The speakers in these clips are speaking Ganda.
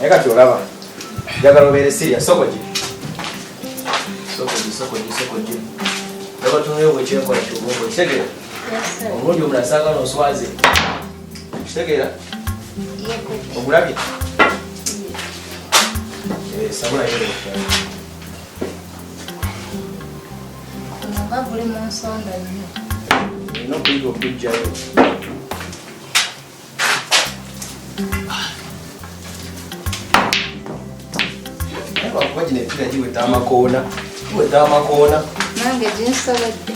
Naye kati olaba njagala obeere serious. Soko gi, soko gi, soko gi, soko gi. Njagala tunulewo bwekyenkola kyobwongo, kitegeera? Omulundi omulala saagala oswaze, kitegeera? Ogulabye? Sabula yo. Nga guli mu nsonda nnyo. Olina okuyiga okugjayo. Naye lwakuba gino emipiira giweta amakoona, giweta amakoona. Nange ginsobedde.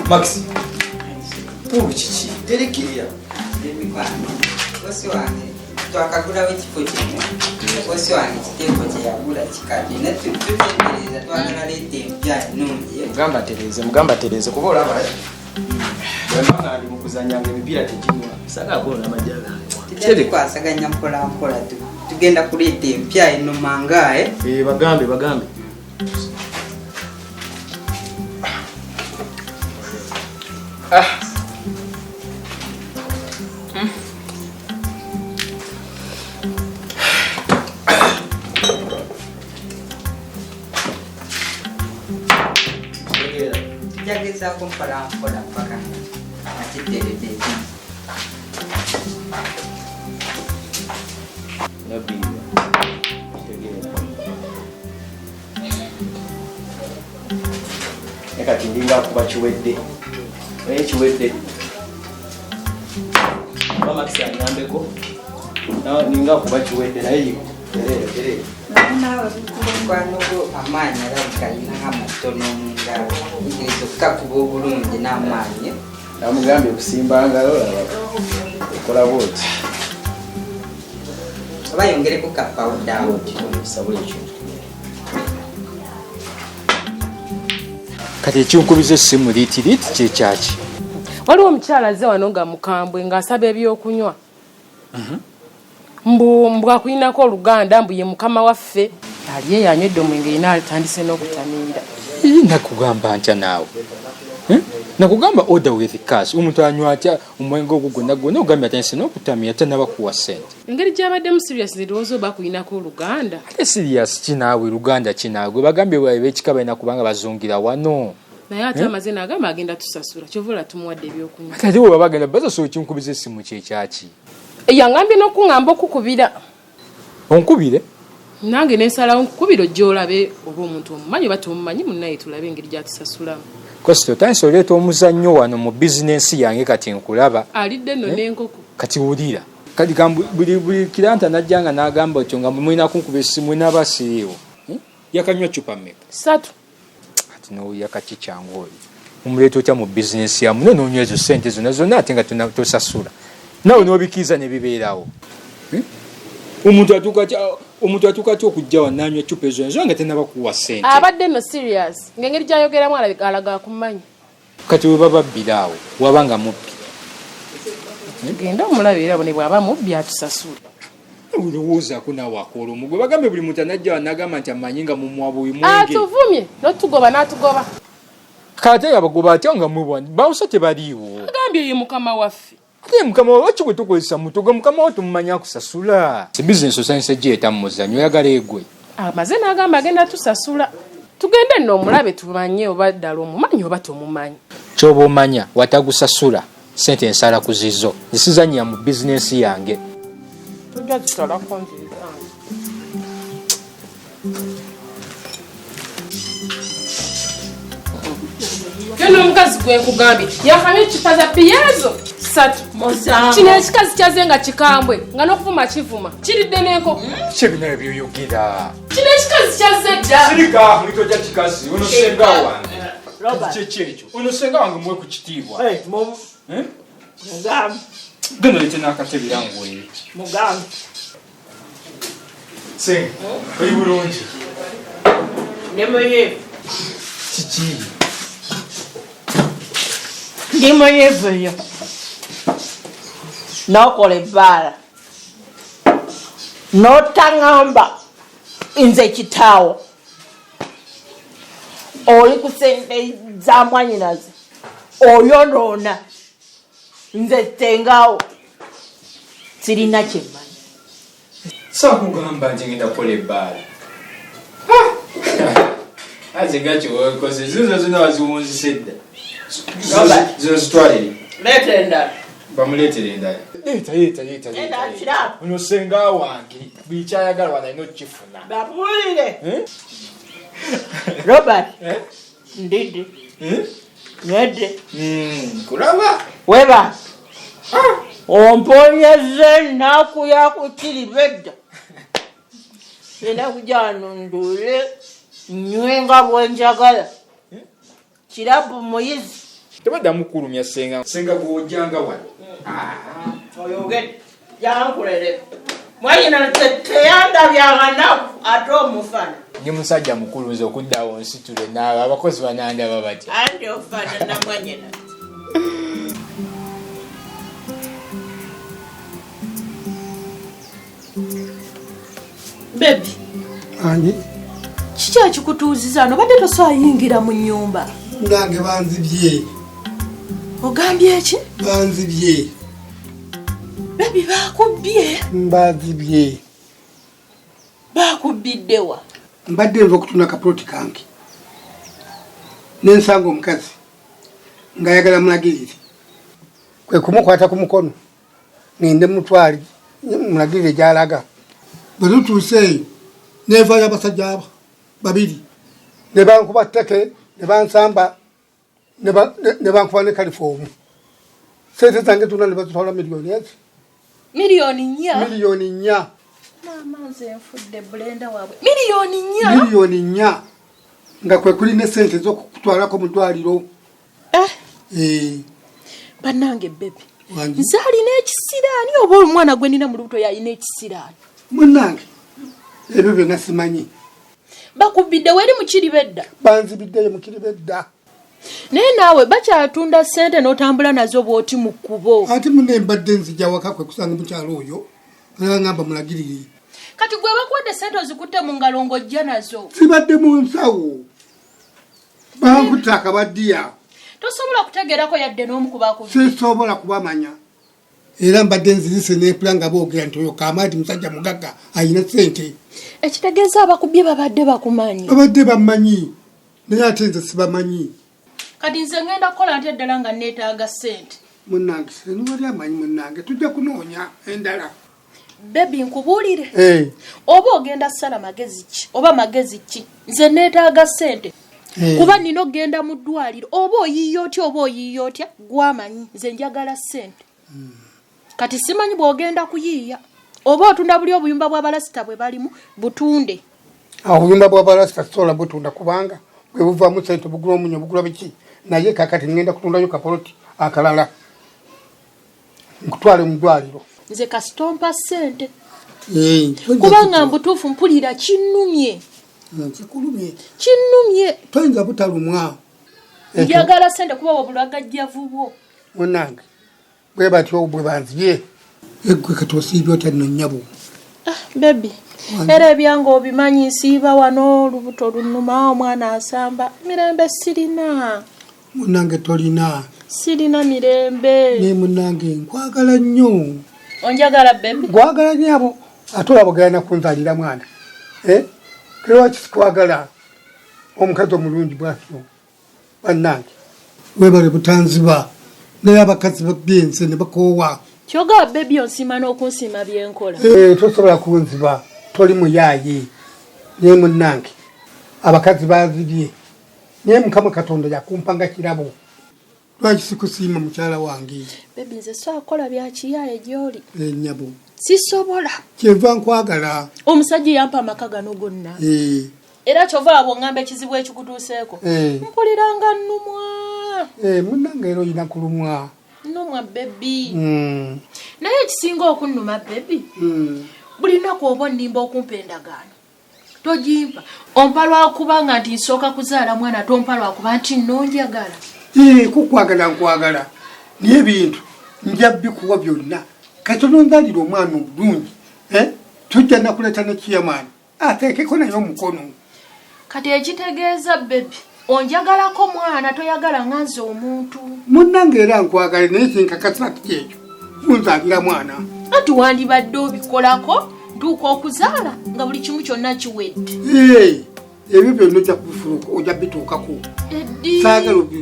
Max, pool kiki? Teri kirya. Emikwano, bosi wange twakagulawo ekifo kino. Bosi wange kiteeko kye yagula kikadde, naye tuteebereza twagala leeta empya ennungi. Mugamba atereeze, mugamba atereeze, kuba olaba bwemba nga ndi mu kuzannya nga emipiira teginywa, saagala kwonoona amagya gange. Tujja tukwasaganya mpola mpola, tugenda kuleeta empya enoma nga Bagambe, bagambe. Kitegeera? Tujja gezaako mpola mpola paka nga kiteredde ekintu. Nabbiirwa. Kitegeera? Naye kati ndinga kuba kiwedde, naye kiwedde. Oba Max anyambeko. Ninga kuba kiwedde, naye yigo tereera, tereera. Naye naawe bikulu. Mukwano gwo amaanyi alabika alina amatono mu ngalo, yigiriza okukakuba obulungi n'amaanyi. Namugambye okusimba ngalo, laba okola bwoti. Oba yongereko ka pawuda awo. Sabula ekintu. Kati ekinkubiza essimu liitiriiti kyekyaki? Waliwo omukyala azze wano nga mukambwe ng'asaba ebyokunywa. Mbu mbu akulinako oluganda, mbu ye mukama waffe. Ali eyo anywedde omwenge yina atandise n'okutamiira. Ii, nakugamba ntya naawe? Nakugamba order with cash. Omuntu anywa atya omwenge ogwo gwonna gwonna, ogambye atandise n'okutamiira, tanaba kuwa ssente. Engeri gy'abaddemu serious, ndowooza oba akulinako oluganda. Ate serious ki naawe, luganda ki naawe? Gwe bagambye bwe b'ekika balina kubanga bazungira wano. Naye ate amaze n'agamba agenda tusasula, kyova olaba tumuwadde ebyokunywa. Ate bwe baba bagenda basasula, okinkubiza essimu kyekyaki? Yangambye n'okuŋŋamba okukubira. Onkubire? Nange nensalawo nkukubira ojja olabe oba omuntu omumanyi oba tomumanyi, munnaye tulabe engeri gy'atusasulamu. Kosita otandise oleeta omuzannyo wano mu bizinensi yange, kati nkulaba. Alidde nno n'enkoko. Kati wulira. Kati buli kiranta najja nga n'agamba otyo nga mulina kunkuba essimu n'aba siriiwo. Yakanywa ccupa mmeka? 3. Kati n'owulira kaki kyangu oyo. Omuleeta otya mu bizinensi ya muno n'onywa ezo ssente zonna zonna ate nga tosasula. Naawe n'obikkiriza ne bibeerawo. Omuntu atuuka atya okujja wano n'anywa ccupa ezo zonna nga tannaba kuwa ssente? Abadde nno serious, ng'engeri gy'ayogeramu alaga akumanyi. Kati we baba babbira awo, waba nga mubbi. Tugende omulabe era ne bw'aba mubbi atusasule. Olowoozaako naawe akoola omugwe. Bagambye buli muntu anajja wano n'agamba nti amanyi nga mumuwa buli mwenge. Atuvumye n'otugoba n'atugoba. Kati abagoba atya nga mwe bwani? Bawusa tebaliiwo. Agambye ye mukama waffe. Ate mukama wawe lwaki gwe tukozesa muto? Gwe mukama wo tumumanyi akusasula. Si bizinesi osanyuse giyeta mu muzannyo, oyagala egwe. Amaze n'agamba agenda tusasula. Tugende nno omulabe tumanye oba ddala omumanyi oba tomumanyi. Ky'oba omanya watagusasula ssente nsala ku zizo. Nze sizannyira mu bizinensi yange. Tojja zisalako nzirigange. Kyo n'omukazi gwe nkugambye yakamya eccupa za bbiya ezo 3. Musango. Kino ekikazi kyaze nga kikambwe nga n'okuvuma kivuma, kiridde n'enkoko. Ki ebyo nawe by'oyogera? Kino ekikazi kyazze dda. Sirika, muyita otya kikazi? Ono ssenga wange. Robert. Kiki ekyo? Ono ssenga wange muwe ku kitiibwa. Hey, Mugambe. Genda oleete n'akatebe era ngwere. Mugambe. Ssenga, oli bulungi? Ndi muyivu. Kiki? Ndi muyivu nnyo. N'okola ebbaala. N'otaŋŋamba nze kitaawo. Oli ku ssente za mwannyinaze. Oyonoona. Nze ssengaawo. Sirina kye mmanyi. Saakugamba nti ngenda kukola ebbaala. Aze nga kyewakoze zizo zino waziwunzise dda. Zino zitwalire. Leeta endala. Bamuleetere endala. Leeta leeta leeta Leeta leeta. kirabo. Ono ssenga wange buli kyayagala wano alina okukifuna. Babuulire. Eh? Robert. Eh? Ndidde. Eh? Nywedde. Kulaba. Weba. Omponyezza ennaku ya kukiriba edda. Ngenda kujja wano nduule nnywe nga bwe njagala. Kirabu muyizi. Tebaddamu kulumya ssenga. Ssenga gw'ojjanga wano. Oyogedde. Jankulere. Mwannyina teyandabyanga nnaku ate omufana. Ndi musajja mukulu nze okudda awo nsitule naawe abakozi banandaba batya. Anti ofaanana mwannyina. Bebi, Angi? kiki ekikutuuziza wano? Obadde tosobola yingira mu nnyumba. Nange banzibye. Ogambye ki? Banzibye. Bebi, bakubbye. Mbazibye. Bakubbidde wa? Mbadde nva okutunda kapuloti kange. Ne nsanga omukazi ng'ayagala mulagirire. Kwe kumukwata ku mukono ngende mutwale mulagirire gy'alaga. Bwe tutuuse eyo neevaayo abasajja abo babiri ne bankuba tteke ne bansamba ne bankuba ne kalifoomu. Ssente zange zonna ne bazitwala miliyoni ezi. Miliyoni nnya? Miliyoni nnya. Maama nze nfudde bulenda waabwe. Miliyoni nnya? Miliyoni nnya nga kwe kuli ne ssente ez'okukutwalako mu ddwaliro. Bannange bebi, nze alina ekisiraani oba omwana gwe nnina mu lubuto y'alina ekisiraani? Munnange ebyo byonna simanyi. Bakubbidde weri mu kiriba edda? Banzibiddeyo mu kiriba edda. Naye naawe bakyatunda ssente n'otambula nazo bw'oti mu kkubo. Ate munne mbadde nzija waka kwe kusanga mukyalo oyo ngamba mulagirire. Kati gwe bakuwadde ssente ozikutte mu ngalo ng'ojja nazo. Zibadde mu nsawo. Bankutte akabaddiya. Tosobola kutegeerako yadde n'omu ku bakubbi. Sisobola kubamanya. Era mbadde nzirise n'empula nga boogera nti oyo Kamaadi musajja mugagga alina ssente. Ekitegeeza abakubbye babadde bakumanyi. Babadde bammanyi naye ate nze sibamanyi. Kati nze ngenda kukola ntya ddala nga neetaaga ssente? Munnange seniwali amanyi munnange tujja kunoonya endala. Bebi nkubuulire. Oba ogenda ssala magezi ki oba magezi ki nze neetaaga ssente. Kuba nnina okugenda mu ddwaliro oba oyiiya otya oba oyiiya otya gwamanyi nze njagala ssente. Kati simanyi bw'ogenda kuyiiya oba otunda buli obuyumba bw'abalasita bwe balimu butunde. Obuyumba bw'abalasita sisobola butunda kubanga bwe buvaamu ssente bugula omunyo bugula biki naye kaakati ngenda kutundayo kapoloti akalala nkutwale mu ddwaliro. Nze kasita ompa ssente. Kubanga mbutuufu mpulira kinnumye. Kikulumye. Kinnumye. Toyinza butalumwa. Njagala ssente kuba obulagajjavu bwo. Munnange bwe batyo bwe banzibye. Eggwe kati osiibye otya nno nnyabo? Bebi, era ebyange obimanyi nsiiba wano olubuto lunnuma omwana asamba mirembe sirina. Munnange tolina. Sirina mirembe. Naye munnange nkwagala nnyo. Onjagala bebi? Nkwagala nnyabo ate olaba ogenda kunzaalira mwana. Lwaki sikwagala omukazi omulungi bw'atyo bannange. Weebale butanziba naye abakazi babyenze ne bakoowa. Kyogaba bebi onsiima n'okunsiima bye nkola. Tosobola kunziba toli muyaaye naye munnange abakazi bazibye naye Mukama Katonda yakumpa nga kirabo. Lwaki sikusiima mukyala wange? Bebi nze saakola bya kiyaaye gy'oli. Nnyabo. Sisobola. Kyenva nkwagala. Omusajja yampa amaka gano gonna. Era kyova abo ngamba ekizibu ekikutuuseeko. Mpulira nga nnumwa. Munnange era olina kulumwa. Nnumwa bebi. Naye ekisinga okunnuma bebi. Buli nnaku oba onnimba okumpa endagaano. Togimpa. Ompa lwakubanga nti nsooka kuzaala mwana, tompa lwakuba nti nnonjagala. Kukwagala nkwagala, naye ebintu nja bikuwa byonna. Kati ononzaalira omwana obulungi, tujja nakuleeta ne chairman ateekeko naye omukono. Kati ekitegeeza baby onjagalako mwana, toyagala nga nze omuntu. Munnange era nkwagala, naye kinkakasa kiki ekyo kunzaalira mwana. Anti wandibadde obikolako ntuuka okuzaala nga buli kimu kyonna kiwedde. Ebyo byonna ojja kubifuluka, ojja bituukako.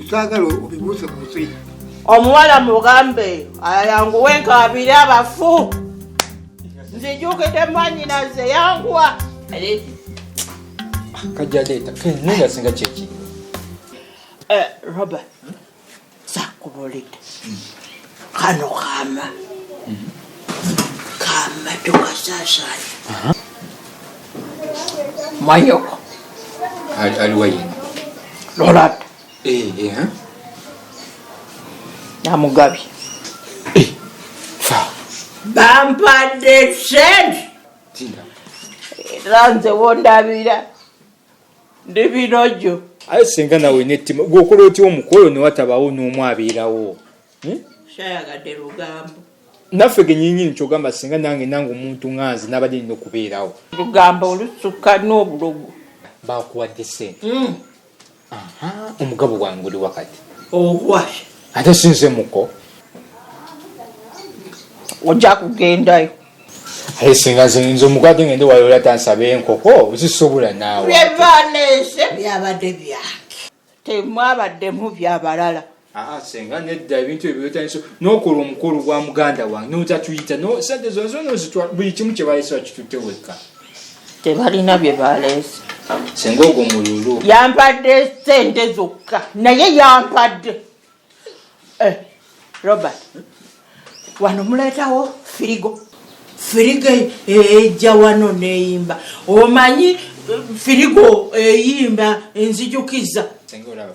Saagala obibuusebuuse. Omuwala mugambe ayanguwe nkaabire abafu. Nzijukidde mwannyinaze, yanguwa. Kajja leeta naye singa kyekiri. Robert, sakubulidde kano kama kama tukasaasaanya mwanyoko. Aliwa yena? Lolata. Namugabye. Fa. Bampadde sente. Era nze wondabira ndi binojjo. Aye senga nawe nettima gwokola otya omukolo newatabawo n'omu abeerawo? Sayagadde lugambo. Naffe genyinyini kyogamba singa nange omuntu nga nze nabadde nina okubeerawo. Lugambo olusukka n'obulogo. Bakuwadde ssente. Omugabo gwange guli wakati. Ogwasha. Ate sinze muko. Ojja kugendayo. Aye singa nze omukwate ngende walola tansabe enkoko zisobola naawe. Bye baleese byabadde byange. Temwabaddemu byabalala. Senga nedda ebintu ebyo byotandise n'okola omukolo gwa muganda wange n'otatuyita sente zonna zonna ozitwala, buli kimu kye baleese bakitutte wekka. Tebalina bye baleese. Senga ogwo mululu. Yampadde sente zokka naye yampadde. Robert, wano muleetawo firigo. Firigo ejja wano n'eyimba. Omanyi firigo eyimba enzijukiza.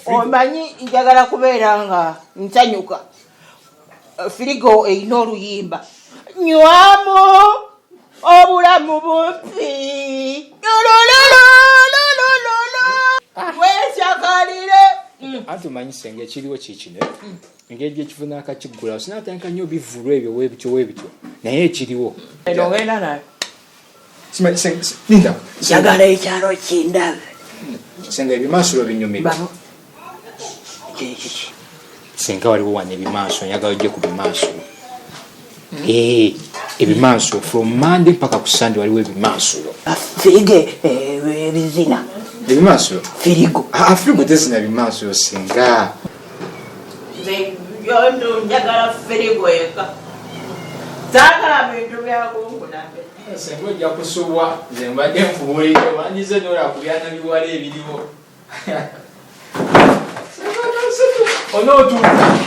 Omanyi njagala kubeera nga nsanyuka. Firigo erina oluyimba. Nywamu obulamu bumpi. Weesakalire. Anti omanyi senga ekiriwo kikino. Engeri gyekivuna akakiggulawo sinatandika nnyo bivulwa ebyo weebityo weebityo naye ekiriwo. Eno ogenda nayo. Linda. Njagala ekyalo kindabe. Senga ebimansulo binyumira. Senga waliwo wano ebimansulo, njagala ojje ku bimansulo. Ebimansulo from Monday mpaka ku Sunday waliwo ebimansulo. Firigo ebizina. Ebimansulo? Firigo. Firigo tezina bimansulo senga. Nze njagala firigo eka. Saagala bintu byakunkunambe. Senga ojja kusubwa, nze mbadde nkubuulidde wandize n'ola ku byana biwala ebiriwo. Onootuuka.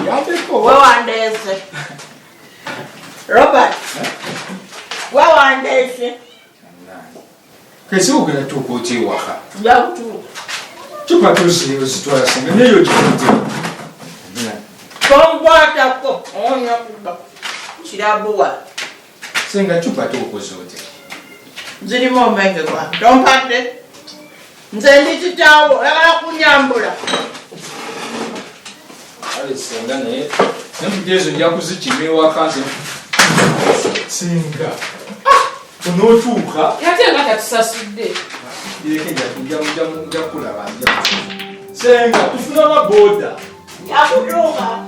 Yambeko. Wewandeese. Robert. Wewandeese. Kesi ogenda tuuka otya ewaka? Nja kutuuka. Cupa tozitwala senga naye ogitudde. Tonkwatako onya kuba kirabuwa. Senga cupa tuukoze otya? Zirimu omwenge gwange. Tompadde. Nze ndi kitaawo, oyagala kunyambula. Kale senga naye empita ezo nja kuzikima ewaka nze. Senga. Onootuuka. Ate nga tatusasudde. Bireke nja kulaba. Senga tufuna amaboda. Nja kutuuka.